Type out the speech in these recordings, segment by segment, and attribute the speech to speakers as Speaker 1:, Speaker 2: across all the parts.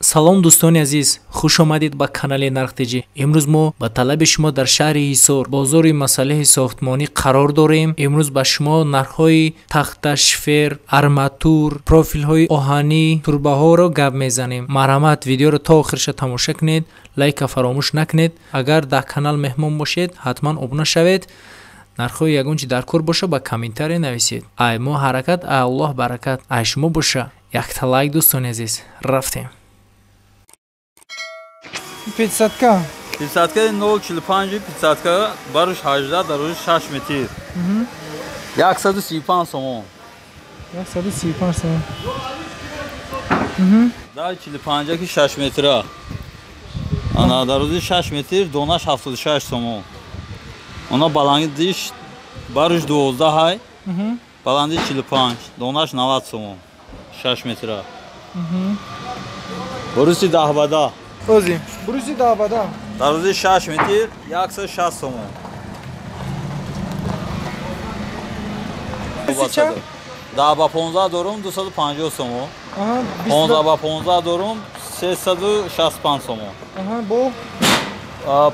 Speaker 1: Салом, дӯстони азиз, хуш омадед ба канали Нархтиҷӣ. Имрӯз мо ба талаби шумо дар шаҳри Ҳисор, бозори масолеҳи сохтмонӣ қарор дорем. Имрӯз ба шумо нархҳои тахта, шифер, арматур, профилҳои оҳанӣ, турбаҳоро гап мезанем. Марҳамат, видеоро то охирша тамоша кунед, лайка фаромӯш накунед. Агар дар канал меҳмон бошед, ҳатман обуна шавед. Нархҳои ягон чи дар кор боша, ба комментария нависед. Ай мо ҳаракат, ай Аллоҳ баракат, ай шумо боша якта лайк. Дӯстони азиз, рафтем.
Speaker 2: Пятисотка.
Speaker 3: Пятисотка 0,45, пятисотка баруш 18, даруш 6 метр. 135 сомон.
Speaker 2: 135 сомон.
Speaker 3: Да 45 ки 6 метра. Ана дарузи 6 метр донаш 76 сомон. Она баланги диш баруш 12 ҳай. Баланди 45, донаш 90 сомон. 6 метра. Буруси 10 бада.
Speaker 2: Ози, буруси 10 бада.
Speaker 3: Дарузи 6 метр 160 сомон. 10 ба 15 дорум 250 сомон. 15 ба 15 дорум 365 сомон.
Speaker 2: Аҳа, бо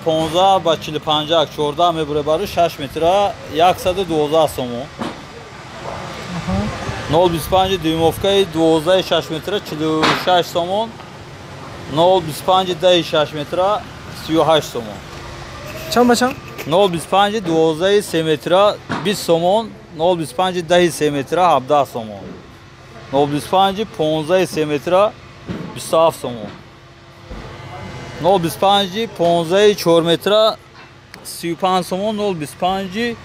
Speaker 3: 15 ба 45 14 мебуре бару 6 метра 112 сомон. 0,25 дюймовкаи 12 6 метра 46 сомон. 0,25 10 6 метра 38 сомон.
Speaker 2: Чанд ба чанд?
Speaker 3: 0,25 12 3 метра 20 сомон. 0,25 10 3 метра 17 сомон. 0,25 15 3 метра 27 сомон. 0,25 15 4 метра 35 сомон. 0,25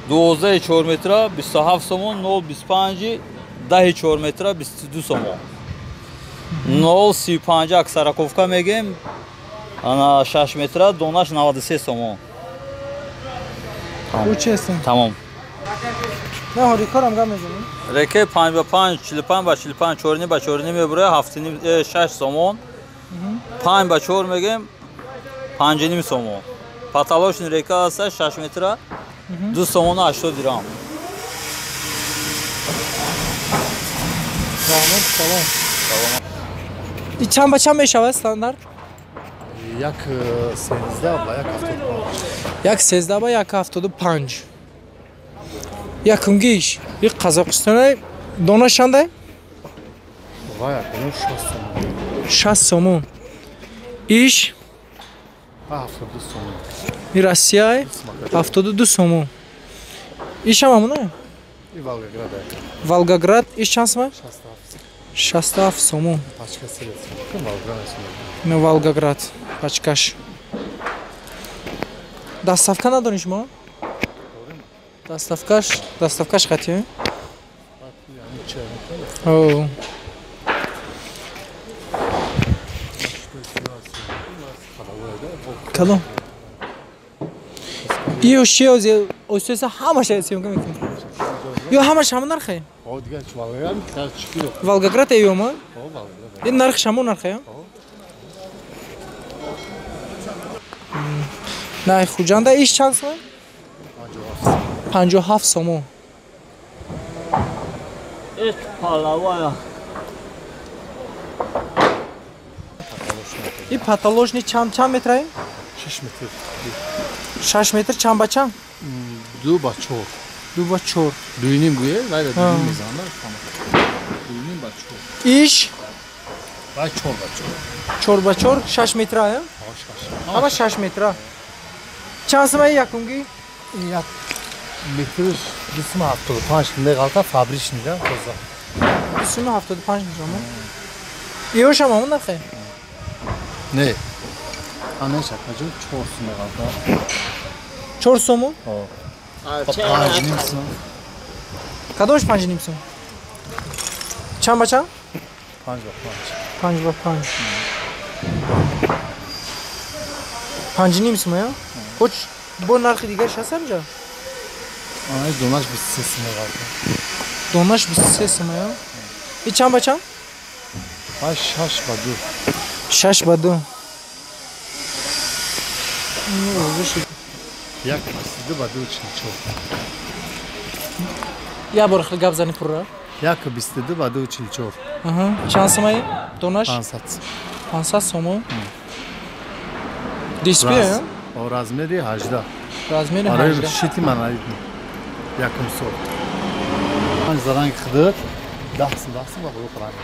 Speaker 3: 12 4 метра 27 сомон. 0,25 10 4 метра 22 сомон. 0,35 аксараковка мегем, ана 6 метра донаш 93 сомон. Тамом.
Speaker 2: На рекорам гап мезанем.
Speaker 3: Реке 5 ба 5, 45 ба 45, 4 ба 4 мебуре 7 6 сомон. 5 ба 4 мегем 5,5 сомон. Паталошни река аст 6 метра 2 сомон 80 дирам.
Speaker 2: Раҳмат, салом. И чанд ба чанд мешавад стандарт?
Speaker 4: 1,13 ба 1,75.
Speaker 2: 1,13 ба 1,75. Якумгиш. И Қазоқистон донаш чанда?
Speaker 4: Вай, 60 сомон.
Speaker 2: 60 сомон. Иш
Speaker 4: 72 сомон.
Speaker 2: И Россия 72 сомон. Иш ҳам ҳамона?
Speaker 4: И Волгоград.
Speaker 2: Волгоград иш чанд сомон? 67 сомон.
Speaker 4: Пачка Волгоград.
Speaker 2: На Волгоград пачкаш. Доставка надорӣ шумо? Доставкаш хати? О. Кадом? Иё шиё осиёса ҳамаша съёмка мекунем. Ё ҳамаш ҳамон нархе? Волгоград эёма? Ин нархш ҳамон нархе? На Хуҷанда иш чанд сомон? 57 сомон.
Speaker 3: Иш палавая.
Speaker 2: И патоложни чанд метрае?
Speaker 4: 6 метр.
Speaker 2: 6 метр чанд ба чанд?
Speaker 4: 2 ба 4.
Speaker 2: 2 ба 4.
Speaker 4: 2,5 гӯе, вай 2,5 мезанад. 2,5 ба 4.
Speaker 2: Иш?
Speaker 4: Вай 4 ба 4.
Speaker 2: 4 ба 4, 6 метра, э?
Speaker 4: 6.
Speaker 2: Ҳама 6 метра. Чанд сомаи якумгӣ?
Speaker 4: Як метрш 2,75 меғалта фабричный да, тоза.
Speaker 2: 2,75 мешавад. Иёш ҳам ҳамон нархе?
Speaker 4: Не. Ана шакаҷо 4 сом меғалта.
Speaker 2: 4 сомон?
Speaker 4: Ҳо. 5,5 сом.
Speaker 2: Кадомаш 5,5 сом? Чанд ба чанд?
Speaker 4: 5 ба 5.
Speaker 2: 5 ба 5. 5,5 сом, я? Хоч бо нархи дигарш ҳаст ҳамҷа?
Speaker 4: Ана донаш 23 сом меғалта.
Speaker 2: Донаш 23 сом, я? И чанд ба чанд?
Speaker 4: 6 ба 2.
Speaker 2: 6 ба 2.
Speaker 4: 1,22 ба 2,44.
Speaker 2: Я бор хел гап зани пурра.
Speaker 4: 1,22 ба 2,44.
Speaker 2: Чанд сомаи донаш?
Speaker 4: 500.
Speaker 2: 500 сомон. Дисплей?
Speaker 4: Размери 18.
Speaker 2: Размери 18.
Speaker 4: Шити монолитный. Якум сорт. Панҷ заранги худат 10 сум 10 сум ба худо ранг.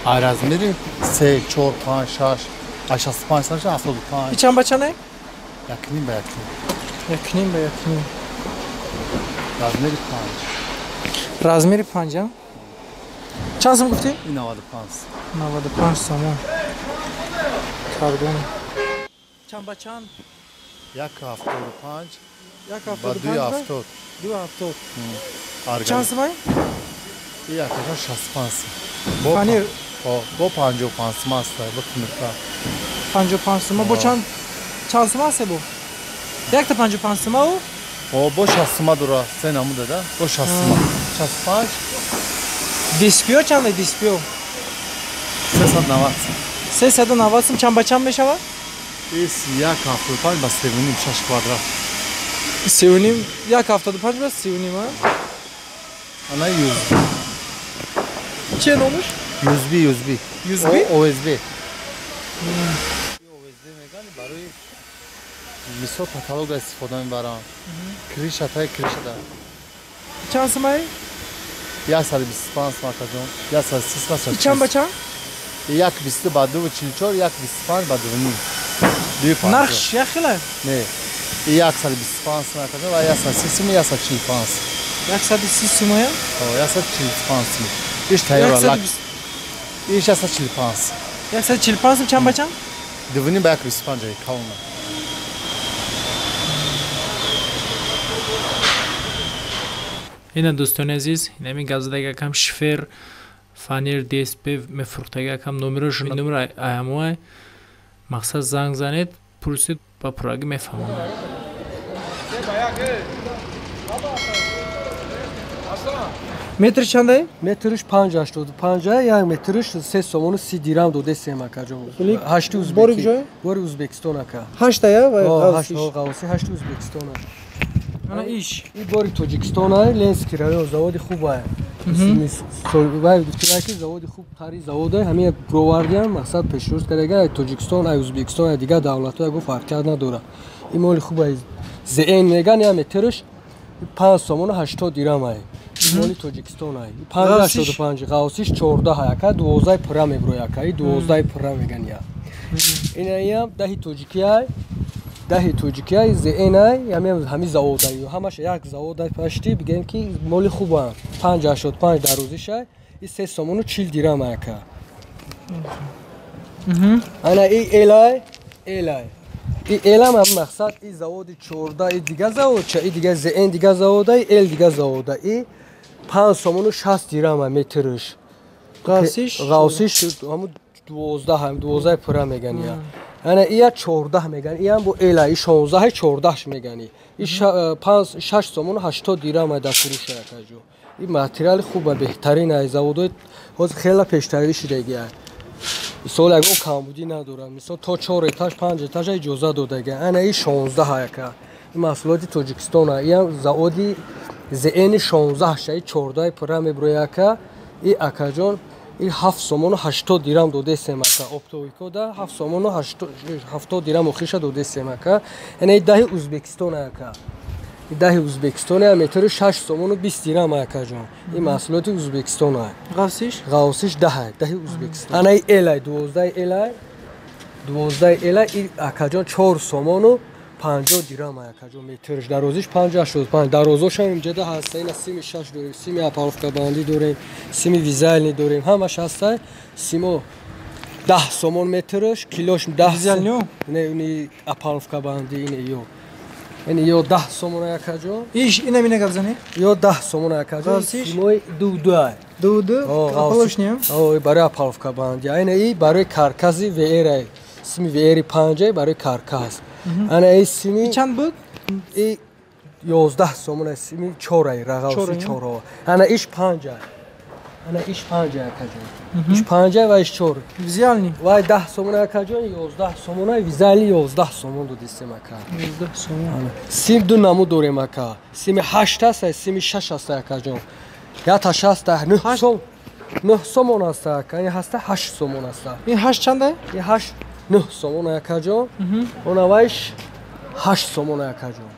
Speaker 4: А размери 3, 4, 5, 6, 65, 75.
Speaker 2: Чанд ба чанд?
Speaker 4: 1.5 ба 1.5.
Speaker 2: 1.5 ба 1.5.
Speaker 4: Размери 5.
Speaker 2: Размери 5, чанд сум гуфтӣ?
Speaker 4: 95.
Speaker 2: 95 сомон. Карбон. Чанд ба чанд?
Speaker 4: 1.75
Speaker 2: 1.75
Speaker 4: ба 2.70.
Speaker 2: 2.70. Чанд сумай?
Speaker 4: 1.65 сум.
Speaker 2: Фанер?
Speaker 4: Бо 55 сум аст, бо тунука.
Speaker 2: 55 сум. Бо чанд сум аст бо? Якта 55 сум ау?
Speaker 4: Бо 60 сума дура, се намуда да? Бо 60 сума. 65.
Speaker 2: Диспио чанд диспио?
Speaker 4: 390.
Speaker 2: 390 сум чанд ба чанд мешавад?
Speaker 4: Ис 1.75 ба 3.5 6 квадрат.
Speaker 2: 3.5 1.75 ба 3.5 а?
Speaker 4: Ана 100.
Speaker 2: Че номуш?
Speaker 4: USB, USB.
Speaker 2: USB?
Speaker 4: OSB. OSB мегани барои мисол каталог истифода мебарам. Криша тай криша да.
Speaker 2: Чанд сумай?
Speaker 4: 125 сум акаҷон. 130 сум.
Speaker 2: Чанд ба чанд?
Speaker 4: 1.20 ба 2.44, 1.25 ба 2.5.
Speaker 2: Нархш як хела?
Speaker 4: Не. 125 сум акаҷон ва 130 сум, 145 сум.
Speaker 2: 130 сум я?
Speaker 4: 145 сум. Иш тайёр лак. Иш 145.
Speaker 2: 145 сум чанд ба чанд?
Speaker 4: 2.5 ба 1.25 ай калона.
Speaker 1: Ина дӯстони азиз, инами гап задага кам шифер, фанер, ДСП мефурӯхтага кам номерошон номер аямуай. Мақсад занг занед, пурсид ба пуррагӣ мефаҳмонад.
Speaker 2: Метр чандай?
Speaker 5: Метриш 5.85, як метриш 3 сомону 30 дирам додесем акаҷон. 8 узбеки.
Speaker 2: Бори куҷо?
Speaker 5: Бори Узбекистон ака.
Speaker 2: 8 я ва
Speaker 5: ғавсиш? Ғавси 8 Узбекистон.
Speaker 2: Ана иш.
Speaker 5: И бори Тоҷикистон ай, Ленский район, заводи хуб ай. Вай гуфтира ки заводи хуб тари завод ай, ҳамин бровардиам мақсад пешрӯз кардага ай Тоҷикистон, ай Узбекистон, ай дигар давлатҳо ягон фарқият надорад. Ин моли хуб ай. ЗН меган я метриш 5 сомону 80 дирам ай. Моли Тоҷикистон ай. 5.85 ғавсиш 14 ай ака, 12 пура меброяд ака, и 12 пура меган я. Инаям 10 тоҷики ай. 10 тоҷики ай, ЗН ай, ҳамин завод ай. Ҳамаш як завод ай пашти, бигем ки моли хуб ай. 5.85 дарозиш ай, и 3 сомону 40 дирам ай ака. Ана и эл ай, эл ай. И элам ҳам мақсад и заводи 14, и дигар завод ча, и дигар ЗН дигар завод ай, эл дигар завод ай. И 5 сомону 60 дирам ай метриш.
Speaker 2: Ғавсиш?
Speaker 5: Ғавсиш ҳамун 12 ҳам 12 пура меган я. Ана ия 14 меган, иам бо эла, и 16 14 мегани. И 5 6 сомону 80 дирам ай дар фурӯш ай акаҷо. И материали хуб ай, беҳтарин ай, заводҳои ҳозир хеле пештарӣ шидаги ай. Мисол ягон камбудӣ надорад. Мисол то 4 этаж, 5 этаж иҷоза додага. Ана и 16 ай ака. Ин маҳсулоти Тоҷикистон ай. Иам заводи ЗН 16 шай 14 пура меброяд ака. И акаҷон и 7 сомону 80 дирам додесем ака. Оптовико да 7 сомону 70 дирам охиша додесем ака. Ана и 10 Узбекистон ай ака. И 10 Узбекистон ай метри 6 сомону 20 дирам ай акаҷон. Ин маҳсулоти Узбекистон ай.
Speaker 2: Ғавсиш?
Speaker 5: Ғавсиш 10 ай, 10 Узбекистон. Ана и эл ай 12 эл ай. 12 эл ай и акаҷон 4 сомону 50 дирам ай акаҷон метриш. Дарозиш 5.85. Дарозошам инҷода ҳаст. Ина сими 6 дорем, сими апаловкабандӣ дорем, сими визални дорем. Ҳамаш ҳаст. Симо 10 сомон метриш, килош 10.
Speaker 2: Визалнио?
Speaker 5: Не, ини апаловкабандӣ ин ё. Ин ё 10 сомон ай акаҷон.
Speaker 2: Иш ина мина гап занӣ?
Speaker 5: Ё 10 сомон ай акаҷон. Симои 2.2 ай.
Speaker 2: 2.2? Апаловшниам?
Speaker 5: О, барои апаловкабандӣ. Ина и барои каркази VR ай. Сими VR 5 ай барои карказ. Ана и сими
Speaker 2: чанд буд?
Speaker 5: И 11 сомон ай, сими 4 ай, рағавси 4. Ана иш 5 ай. Ана иш 5 ай акаҷон. Иш 5 ай ва иш 4.
Speaker 2: Визиални?
Speaker 5: Вай 10 сомон ай акаҷон, 11 сомон ай, визиални 11 сомон додистем ака.
Speaker 2: 11 сомон.
Speaker 5: Сим ду намуд дорем ака. Сими 8 аст, сими 6 аст акаҷон. Я та 6 9 сом. 9 сомон аст ака, ин ҳаста 8 сомон аст.
Speaker 2: Ин 8 чанда?
Speaker 5: Ин 8 9 сомон акаҷон. Онавайш 8 сомон акаҷон.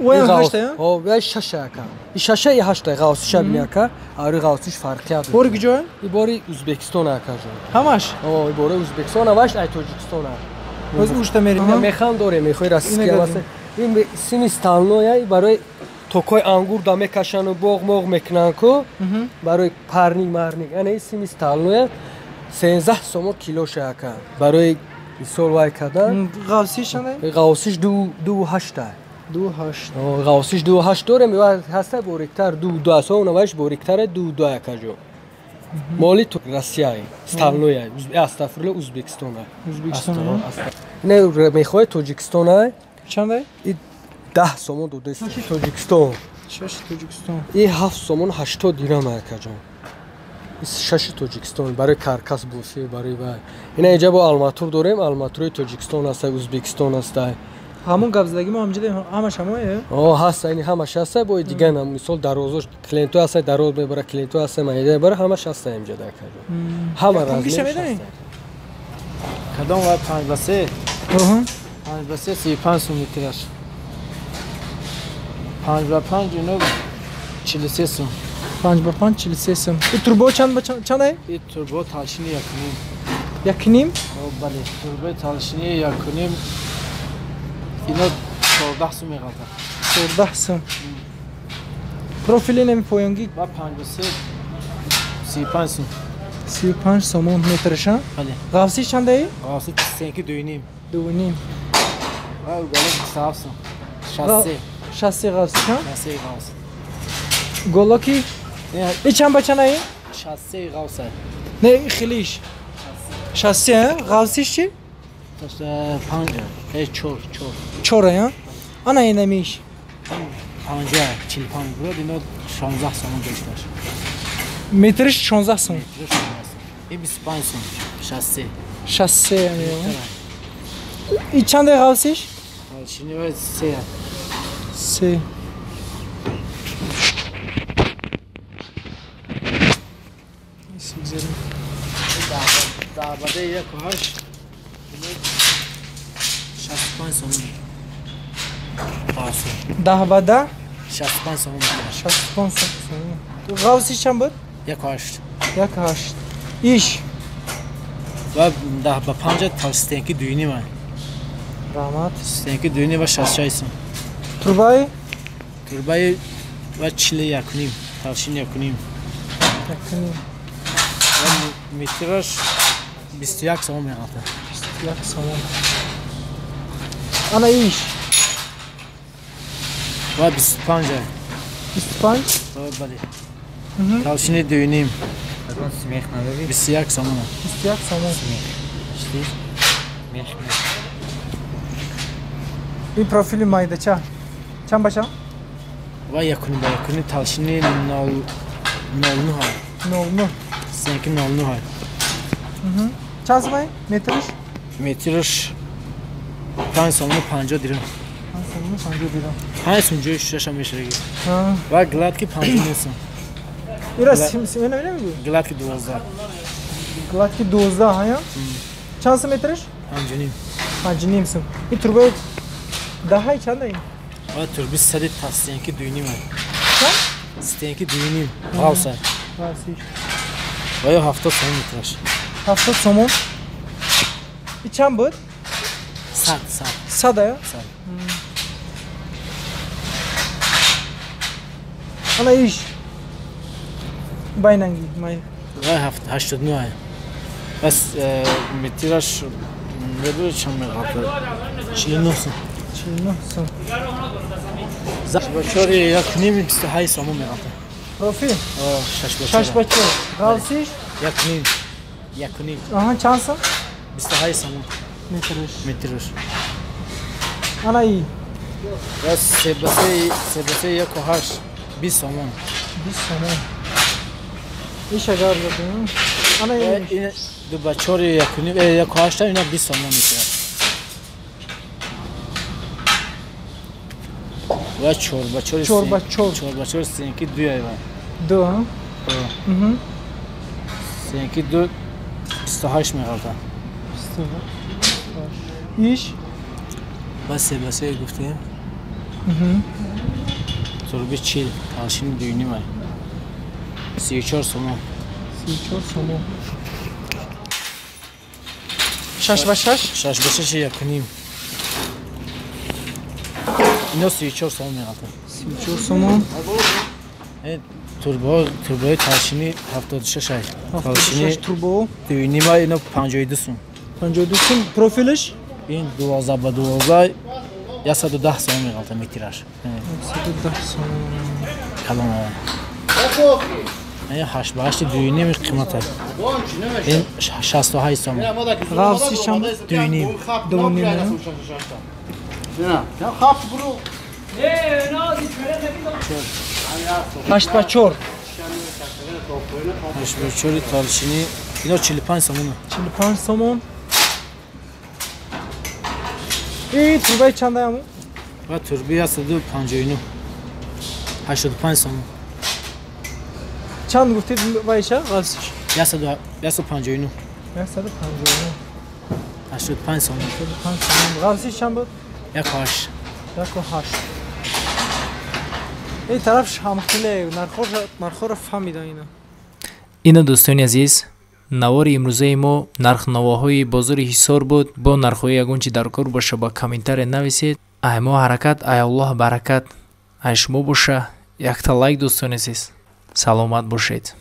Speaker 2: Оям 8 я?
Speaker 5: Ҳо, вай 6 ака. Ин 6 и 8 ғавсиша бини ака. Ари ғавсиш фарқият.
Speaker 2: Бори куҷо?
Speaker 5: Ин бори Ӯзбекистон акаҷон.
Speaker 2: Ҳамаш?
Speaker 5: Ҳо, ин бори Ӯзбекистон, аваш ай Тоҷикистон.
Speaker 2: Боз ушта мерим.
Speaker 5: Механ дорем, мехои российский аст. Ин сими стальной барои токои ангур да мекашану боғ моғ мекунанд ку, барои парник марник. Ана ин сими стальной 13 сомон килоша ака. Барои мисол вай кардан.
Speaker 2: Ғавсиш чанд?
Speaker 5: Ғавсиш 2.8.
Speaker 2: 2.8.
Speaker 5: Ғавсиш 2.8 дорем, ҳаста бориктар 2.2 аст, онаваш бориктар 2.2 акаҷо. Моли ту Россия, стальной, астафирулло Ӯзбекистон.
Speaker 2: Ӯзбекистон.
Speaker 5: Не мехоҳи Тоҷикистон?
Speaker 2: Чанд?
Speaker 5: 10 сомон додааст. Тоҷикистон.
Speaker 2: 6 Тоҷикистон.
Speaker 5: Ин 7 сомон 80 дирам акаҷон. Ин 6 Тоҷикистон барои каркас бофӣ, барои вай. Ина инҷа бо алматур дорем, алматури Тоҷикистон аст, Ӯзбекистон аст.
Speaker 2: Ҳамон гапзадагӣ мо ҳамҷа ҳамаш ҳамое?
Speaker 5: О, ҳаст, ин ҳамаш ҳаст, бо дигар нам мисол дарозош клиентҳо ҳаст, дароз мебара, клиентҳо ҳаст, майда мебара, ҳамаш ҳаст инҷа дар акаҷон. Ҳама
Speaker 2: размер.
Speaker 6: Кадом вай 5 ба 3? 5 ба 3 35 сум метраш. 5 ба 5 ино 43 сум.
Speaker 2: 5 ба 5 43 сум. И турбо чанд ба чанд ай?
Speaker 6: И турбо талшини 1.5.
Speaker 2: 1.5?
Speaker 6: О, бале, турбо талшини 1.5 ино 14 сум меғалтад.
Speaker 2: 14 сум. Профили неми поёнги?
Speaker 6: Ба 5 ба 3 35 сум.
Speaker 2: 35 сомон метраша?
Speaker 6: Бале.
Speaker 2: Ғавсиш чанд ай?
Speaker 6: Ғавси 2.5.
Speaker 2: 2.5.
Speaker 6: Ва уголок 27 сум. 63.
Speaker 2: 63 ғавси чанд?
Speaker 6: 63 ғавс.
Speaker 2: Голоки? И чанд ба чанд ай?
Speaker 6: 63 ғавс.
Speaker 2: Не, хелиш. 63, ғавсиш чи?
Speaker 6: 5, 4, 4.
Speaker 2: 4 я? Ана инамиш.
Speaker 6: 5, 45 буд, ино 16 сомон гирифташ.
Speaker 2: Метриш 16 сом.
Speaker 6: И 25 сом, 63.
Speaker 2: 63 я. И чанд ғавсиш?
Speaker 6: Чинивай 3.
Speaker 2: 3.
Speaker 6: Даҳбадаи 1.8 65 сомон.
Speaker 2: Даҳбада?
Speaker 6: 65 сомон.
Speaker 2: 65 сомон. Ғавсиш чанд буд?
Speaker 6: 1.8.
Speaker 2: 1.8. Иш?
Speaker 6: Ва 10 ба 5 толстенки 2.5.
Speaker 2: Раҳмат.
Speaker 6: Стенки 2.5 ва 66 сом.
Speaker 2: Турбаи?
Speaker 6: Турбаи ва 41.5, толщин 1.5.
Speaker 2: 1.5.
Speaker 6: Ва метраш 21 сомон меғалтад.
Speaker 2: 21 сомон. Ана иш?
Speaker 6: Ва 25.
Speaker 2: 25?
Speaker 6: Бале. Толщини 2.5. 21 сомон.
Speaker 2: 21 сомон. Ин профили майдача чанд ба чанд?
Speaker 6: Ва 1.5 ба 1.5 толщини 0.9.
Speaker 2: 0.9.
Speaker 6: Стенки 0.9.
Speaker 2: Чанд сомон метриш?
Speaker 6: Метриш 5 сомон 50 дирам.
Speaker 2: 5 сомон 50 дирам.
Speaker 6: 5 сом ҷои шашам мешавад. Ва гладки 5 сом.
Speaker 2: Ира симена намегӯ?
Speaker 6: Гладки 12.
Speaker 2: Гладки 12 ҳая? Чанд сом метриш?
Speaker 6: 5.5.
Speaker 2: 5.5 сом. Ин турбои даҳай чанд ай?
Speaker 6: Ва турби сади стенки 2.5.
Speaker 2: Чанд?
Speaker 6: Стенки 2.5. Ғавса.
Speaker 2: Ғавсиш.
Speaker 6: Ва ё 70 сомон метраш.
Speaker 2: 70 сомон. И чанд буд?
Speaker 6: 100, 100.
Speaker 2: 100 ая?
Speaker 6: 100.
Speaker 2: Ана иш. Байнанги май.
Speaker 6: Ва 89 ай. Бас метраш небуд чанд меғалтад? 49 сом.
Speaker 2: 49 сом.
Speaker 6: Ба 4 1.5 28 сомон меғалтад.
Speaker 2: Профил?
Speaker 6: 6 ба 4.
Speaker 2: 6 ба 4. Ғавсиш?
Speaker 6: 1.5. 1.5.
Speaker 2: Аҳа, чанд сом?
Speaker 6: 28 сомон.
Speaker 2: Метриш.
Speaker 6: Метриш.
Speaker 2: Ана и.
Speaker 6: Ва 3 ба 3, 3 ба 3 1.8 20 сомон.
Speaker 2: 20 сомон. Иш агар задем. Ана
Speaker 6: ин 2 ба 4 1.5 1.8 ина 20 сомон мешавад. Ва 4 ба 4
Speaker 2: 4 ба 4.
Speaker 6: 4 ба 4 стенки 2 ай ва.
Speaker 2: 2, ҳа?
Speaker 6: Сенки 2 28 меғалта.
Speaker 2: 28. Иш?
Speaker 6: Басе гуфтем. Турби 40, талшини 2.5. 34 сомон.
Speaker 2: 34 сомон. 6 ба 6?
Speaker 6: 6 ба 6 1.5. Ино 34 сомон меғалта.
Speaker 2: 34 сомон.
Speaker 6: Турбои талшини 76 ай.
Speaker 2: Талшини турбо
Speaker 6: 2.5 ино 52 сум.
Speaker 2: 52 сум. Профилш?
Speaker 6: Ин 12 ба 12 110 сомон меғалта метраш.
Speaker 2: 110 сомон.
Speaker 6: Калон. Ин 8 ба 8 2.5 қимат аст. Ин 68 сомон.
Speaker 2: Ғафси чанд?
Speaker 6: 2.5.
Speaker 2: 2.5. 8 ба 4.
Speaker 6: 8 ба 4 талшини ино 45 сомон.
Speaker 2: 45 сомон. И турбаи чанда яму?
Speaker 6: Ва турби 159. 85 сомон.
Speaker 2: Чанд гуфтед вайша ғафсиш?
Speaker 6: 159.
Speaker 2: 159.
Speaker 6: 85 сомон.
Speaker 2: 85 сомон. Ғафсиш чанд буд?
Speaker 6: 1.8.
Speaker 2: 1.8. Ин тараф ҳамхеле нархҳоро фаҳмида ина.
Speaker 1: Ина дӯстони азиз, навори имрӯзаи мо нархнавоҳои бозори Ҳисор буд. Бо нархҳои ягон чи дар кор боша ба комментария нависед. Ай мо ҳаракат, ай Аллоҳ баракат, ай шумо боша. Якта лайк дӯстони азиз. Саломат бошед.